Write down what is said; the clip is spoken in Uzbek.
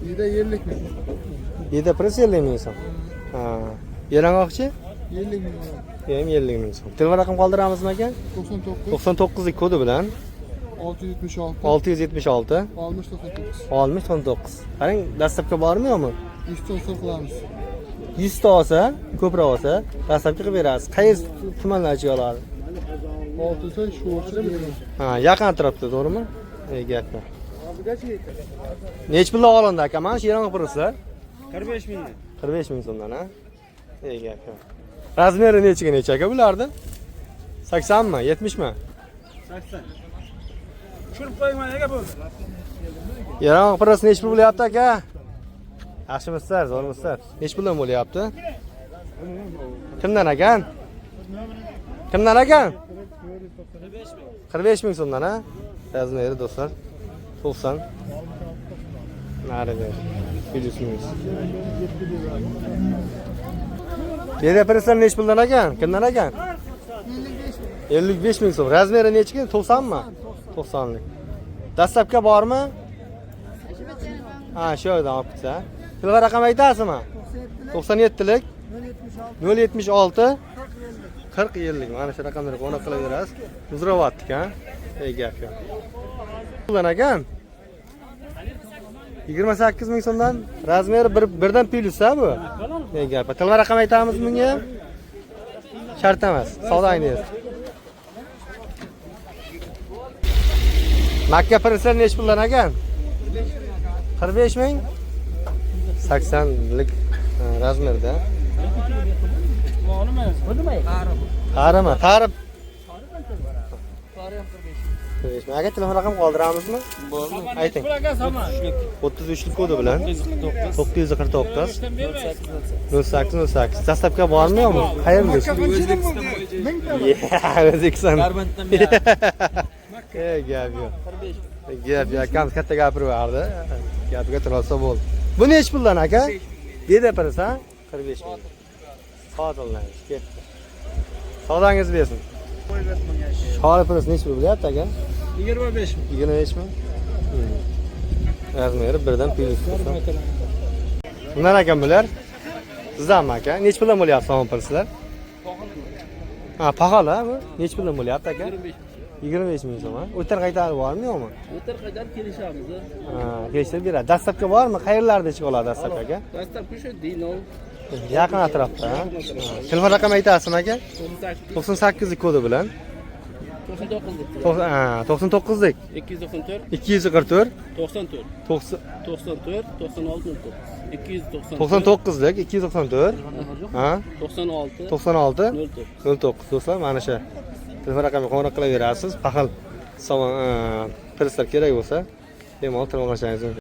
Yida 50 ming. Yeda pres 50 ming so'm. Ha. Yalang'oqchi? 50 ming. Ham 50 ming so'm. Telefon raqam qoldiramizmi aka? 99 99 kodi bilan 676 676 60 99. 60 19. Qarang, dastlabki bormi yo'qmi? 100 ta usul qilamiz. 100 ta olsa, ko'proq olsa, dastlabki qilib berasiz. Qaysi tumanlar ichiga oladi? Oltinsoy, Sho'rchi, Berun. Ha, yaqin atrofda, to'g'rimi? Ey gap yo'q. Nechi puldan olindi aka? Mana shu yalang'oq proslar? 45 mingdan. 45 ming so'mdan, ha? Ey gap yo'q. Razmeri nechiga necha aka bularni? 80 mi, 70 mi? 80. Tushirib qo'ying aka bo'ldi. Yalang'oq pros nechi pul bo'lyapti aka? Yaxshimisizlar, zo'rmisizlar? Nechi puldan bo'lyapti? Kimdan ekan? Kimdan ekan? 45 ming so'mdan, ha? Razmeri do'stlar. 90. Nari beri. 100 ming. Deda preslar nechi puldan ekan? Kimdan ekan? 55 ming so'm. Razmeri nechiga? 90 mi? 90lik. Dastlabki bormi? Ha, shu yerdan olib ketsa. Telefon raqam aytasizmi? 97lik 076 40 50. Mana shu raqamlarga qo'ng'iroq qilaverasiz. Muzravatdik, ha? Ey gap yo'q. Puldan ekan? 28 ming so'mdan razmeri bir birdan plyus ha bu. Ey gap. Telefon raqam aytamiz bunga? Shart emas. Savdo ayni. Makka preslar nechi puldan ekan? 45 ming 80lik razmerda. Tarimi? Tarib. 45 ming. Aka telefon raqam qoldiramizmi? Bormi? Ayting. 33lik kodi bilan 949 08 08. Dastlabki bormi yo'qmi? Qayerda? O'zbekiston. Darbanddan beri. Ey gap yo'q. Gap yo'q. Akamiz katta gapirib yubordi. Gapiga turolsa bo'ldi. Bu nechi puldan aka? Dedi pris ha? 45 ming. Sotildi, ketdi. Savdangiz bersin. Shori pris nechi pul bo'lyapti aka? 25 ming. 25 ming. Razmeri birdan plyus. Bundan ekan bular? Sizdanmi aka? Nechi puldan bo'lyapti somon prislar? Ha, pahal ha bu? Nechi puldan bo'lyapti aka? 25 ming so'm ha? O'tar qaytarib bormi yo'qmi? O'tar qadar kelishamiz. Ha, kelishtirib beradi. Dastlabki bormi? Qayerlarda ichga oladi dastlabki aka? Dastlabki shu Dinov Yaqin atrofda ha? Telefon raqam aytasizmi aka? 98 98 kodi bilan 99 99lik 294 244 94 90 94 96 294 99lik 294 ha 96 96 04 09 do'stlar, mana shu telefon raqamiga qo'ng'iroq qilaverasiz. Paxil somon preslar kerak bo'lsa, bemalol telefon qilishingiz mumkin.